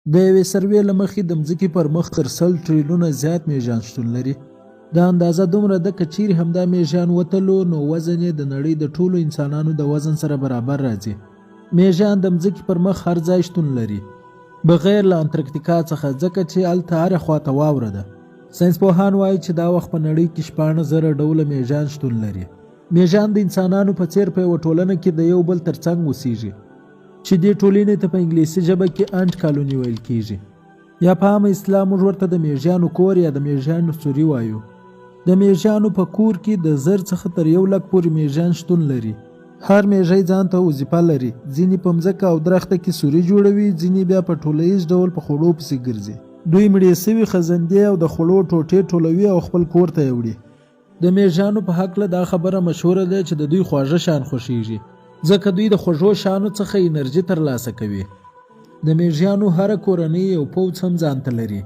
د یوې سروې له مخې د مځکې پر مخ تر 100 ټریلیونه زیات میږیان شتون لري. دا اندازه دومره ده که چیرې همدا میږیان وتلو نو وزن یې د نړۍ د ټولو انسانانو د وزن سره برابر راځي. میږیان د مځکې پر مخ هر ځای شتون لري بغیر له انترکتیکا څخه، ځکه چې هلته هره خواته واوره ده. ساینسپوهان وایي چې دا وخت په نړۍ کې 16,000 ډوله میږیان شتون لري. میږیان د انسانانو په څیر په یوه ټولنه کې د یو بل ترڅنګ اوسیږي، چې دې ټولنې ته په انګلیسي ژبه کې ant colony ویل کیږي، یا په عامه اصطلاح موږ ورته د میږیانو کور یا د میږیانو سوري وایو. د میږیانو په کور کې د 1000 څخه تر 1 لک پورې میږیان شتون لري. هر میږی ځان ته وظیفه لري. ځینې په مځکه او درخته کې سوري جوړوي، ځینې بیا په ټولیز ډول په خوړو پسې ګرځي. دوی مړې سوي خزندې او د خوړو ټوټې ټولوي او خپل کور ته یې وړي. د میږیانو په هکله دا خبره مشهوره ده چې د دوی خواږه شیان خوښیږي، ځکه دوی د خوږو شیانو څخه انرژي ترلاسه کوي. د میږیانو هره کورنۍ یو پوځ هم ځانته لري.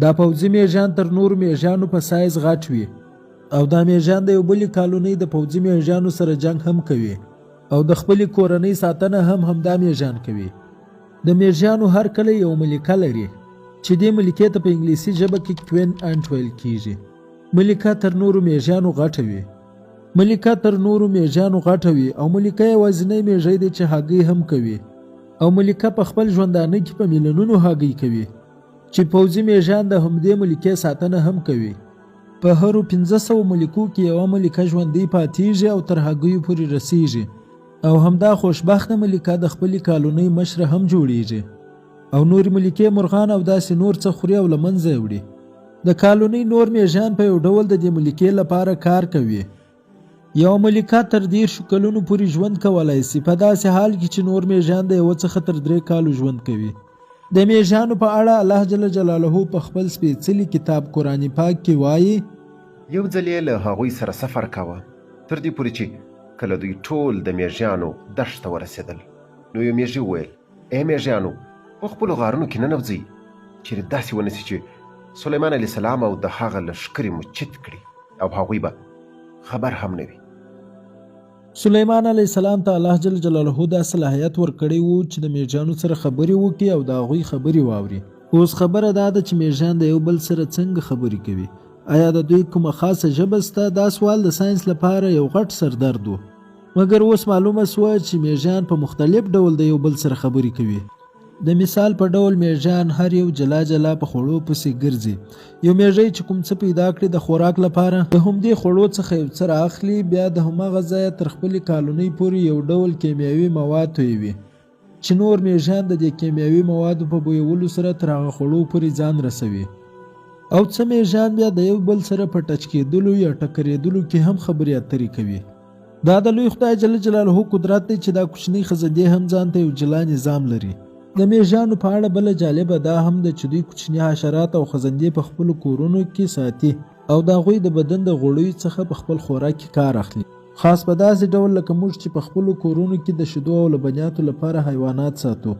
دا پوځي میږیان تر نورو میږیانو په سایز غټ وي او دا میږیان د یو بلې کالونۍ د پوځي میږیانو سره جنګ هم کوي او د خپلې کورنۍ ساتنه هم همدا میږیان کوي. د میږیانو هر کلی یو ملکه لري چې دې ملکې ته په انګلیسي ژبه کې queen ant ویل کیږي. ملکه تر نورو میږیانو غټه وي. ملکه تر نورو میږیانو غټه وي او ملکه یوازینی میږی دی چې هګۍ هم کوي، او ملکه په خپل ژوندانه کې په میلیونونو هګۍ کوي، چې پوځي میږیان د همدې ملکې ساتنه هم کوي. په هرو 500 ملکو کې یوه ملکه ژوندۍ پاتیږي او تر هګیو پورې رسیږي، او همدا خوشبخته ملکه د خپلې کالونۍ مشره هم جوړیږي، او نورې ملکې مرغان او داسې نور څه خوري او له منځه یې وړي. د کالونۍ نور میږیان په یو ډول د دې ملکې لپاره کار کوي. یوه ملکه تر 30 کلونو پورې ژوند کولای سي، په داسې حال کې چې نور میږیان د 1 څخه تر 3 کالو ژوند کوي. د میږیانو په اړه الله جل جلاله په خپل سپېڅلي کتاب قرآن پاک کې وایي: یو ځل یې له هغوی سره سفر کاوه، تر دې پورې چې کله دوی ټول د میږیانو دښت ته ورسېدل، نو یو میږي وویل: ای میږیانو، په خپلو غارونو کې ننوځئ، چېرې داسې ونه سي چې سلیمان علیه السلام او د هغه لښکرې مو چیت کړي او هغوی به خبر هم نه وي. سلیمان علیه السلام ته الله جل جلاله دا صلاحیت ورکړی و چې د میږیانو سره خبرې وکړي او د هغوی خبرې واوري. اوس خبره دا ده چې میږیان د یو بل سره څنګه خبرې کوي؟ آیا د دوی کومه خاصه ژبه شته؟ دا سوال د ساینس لپاره یو غټ سردرد و، مګر اوس معلومه شوه چې میږیان په مختلف ډول د یو بل سره خبرې کوي. د مثال په ډول میږیان هر یو جلا جلا په خوړو پسې ګرځي. یو میږی چې کوم څه پیدا کړي د خوراک لپاره، د همدې خوړو څخه یو څه رااخلي، بیا د هماغه ځایه تر خپلې کالونۍ پورې یو ډول کیمیاوي مواد تویوي چې نور میږیان د دې کیمیاوي موادو په بویولو سره تر هغه خوړو پورې ځان رسوي. او څه میږیان بیا د یو بل سره په ټچ کېدلو یا ټکرېدلو کې هم خبرې اترې کوي. دا د لوی خدای جل جلاله قدرت دی چې دا کوچنۍ خزندې هم ځان ته یو جلا نظام لري. د میږیانو په اړه بله جالبه دا هم ده چې دوی کوچني حشرات او خزندې په خپلو کورونو کې ساتي او د هغوی د بدن د غوړیو څخه په خپل خوراک کې کار اخلي، خاص په داسې ډول لکه موږ چې په خپلو کورونو کې د شیدو او لبنیاتو لپاره حیوانات ساتو.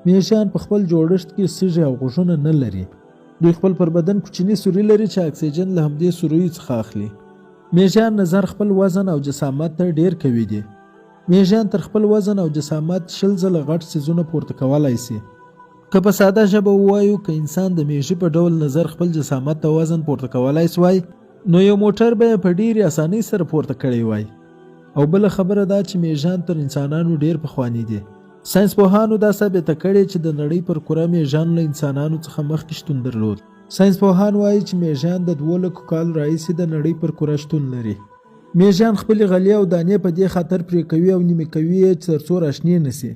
میږیان په خپل جوړښت کې سږي او غوږونه نه لري. دوی خپل پر بدن کوچني سوري لري چې اکسیجن له همدې سوریو څخه اخلي. میږیان نظر خپل وزن او جسامت ته ډیر قوي دي. میږیان تر خپل وزن او جسامت 20 ځله غټ څیزونه پورته کولای سي. که په ساده ژبه ووایو، که انسان د میږي په ډول نظر خپل جسامت ته وزن پورته کولای سوای، نو یو موټر به یې په ډیرې اسانۍ سره پورته کړی وای. او بله خبره دا چې میږیان تر انسانانو ډیر پخواني دي. ساینسپوهانو دا ثابته کړې چې د نړۍ پر کره میږیانو له انسانانو څخه مخکې شتون درلود. ساینسپوهان وایي چې میږیان د 2 لکو کالو راهیسې د نړۍ پر کره شتون لري. میږیان خپلې غلې او دانې په دې خاطر پرې کوي او نیمې کوي یې چې تر څو راشنې نه سي.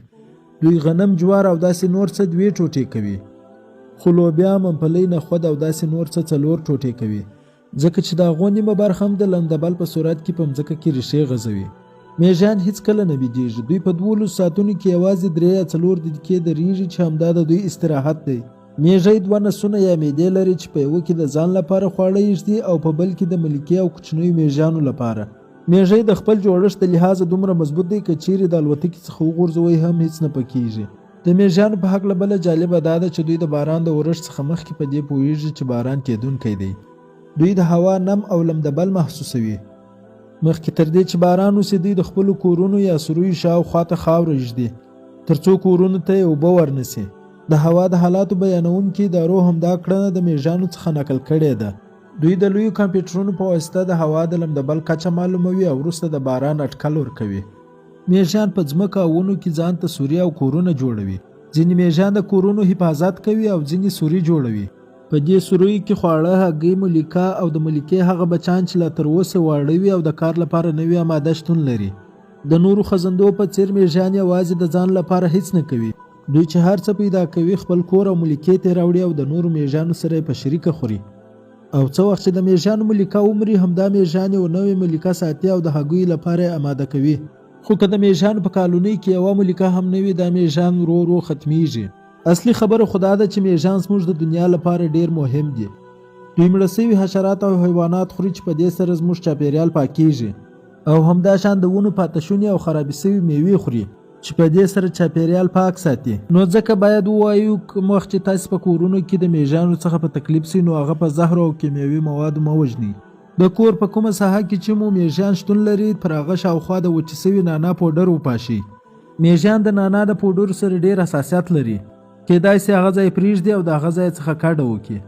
دوی غنم، جوار او داسې نور څه 2 ټوټې کوي، خو لوبیا، ممپلۍ، نخود او داسې نور څه 4 ټوټې کوي، ځکه چې د هغو نیمه برخه هم د لندبل په صورت کې په مځکه کې ریښې غځوي. میږیان هیڅکله نه بیدیږي. دوی په 12 ساعتونو کې یوازې 3 یا 4 دقیقې درېږي چې همدا د دوی استراحت دی. میږی 2 نسونه یا معدې لري چې په یوه کې د ځان لپاره خواړه ایږدي او په بل کې د ملکې او کوچنیو میږیانو لپاره. میږی د خپل جوړښت د لحاظه دومره مضبوط دی که چیرې د الوتکې څخه وغورځوئ هم هیڅ نه پکېږي. د میږیانو په هکله بله جالبه دا ده چې دوی د باران د اورښت څخه مخکې په دې پوهیږي چې باران کېدونکی دی. دوی د هوا نم او لمدبل محسوسوي. مخکې تر دې چې باران وسي، دوی د خپلو کورونو یا سوریو شاوخوا ته خاوره ږدي تر څو کورونو ته یې اوبه ورنسي. د هوا د حالاتو بیانوونکي ادارو هم دا کړنه د میږیانو څخه نقل کړې ده. دوی د لویو کمپیوټرونو په واسطه د هوا د لمدبل کچه معلوموي او وروسته د باران اټکل ورکوي. میږیان په ځمکه او ونو کې ځان ته سوري او کورونه جوړوي. ځینې میږیان د کورونو حفاظت کوي او ځینې سوري جوړوي. په دې سوریو کې خواړه، هګۍ، ملکه او د ملکې هغه بچان چې لا تر اوسه واړه وي او د کار لپاره نه وي اماده شتون لري. د نورو خزندو په څیر میږیان یوازې د ځان لپاره هیڅ نه کوي. دوی چې هر څه پیدا کوي خپل کور او ملکې ته یې راوړي او د نورو میږیانو سره یې په شریکه خوري. او څه وخت چې د میږیانو ملکه ومري همدا میږیان یوه نوې ملکه ساتي او د هګیو لپاره یې اماده کوي. خو که د میږیانو په کالونۍ کې یوه ملکه هم نه وي دا میږیان ورو ورو ختمیږي. اصلي خبره خو دا ده چې میږیان زموږ د دنیا لپاره ډیر مهم دي. دوی مړه شوي حشرات او حیوانات خوري چې په دې سره زموږ چاپیریال پاکیږي. او همدا شان د ونو پاته شوني او خرابې شوي میوې خوري چې په دې سره چاپیریال پاک ساتي. نو ځکه باید ووایو کوم وخت چې تاسې په کورونو کې د میږیانو څخه په تکلیف شئ نو هغه په زهرو او کیمیاوي موادو مه وژنئ. د کور په کومه ساحه کې چې مو میږیان شتون لري پر هغه شاوخوا د وچې شوي نعنا پوډر وپاشئ. میږیان د نعنا د پوډرو سره ډیر حساسیت لري، کیدای شي هغه ځای پریږدي او د هغه ځای څخه کډه وکړي.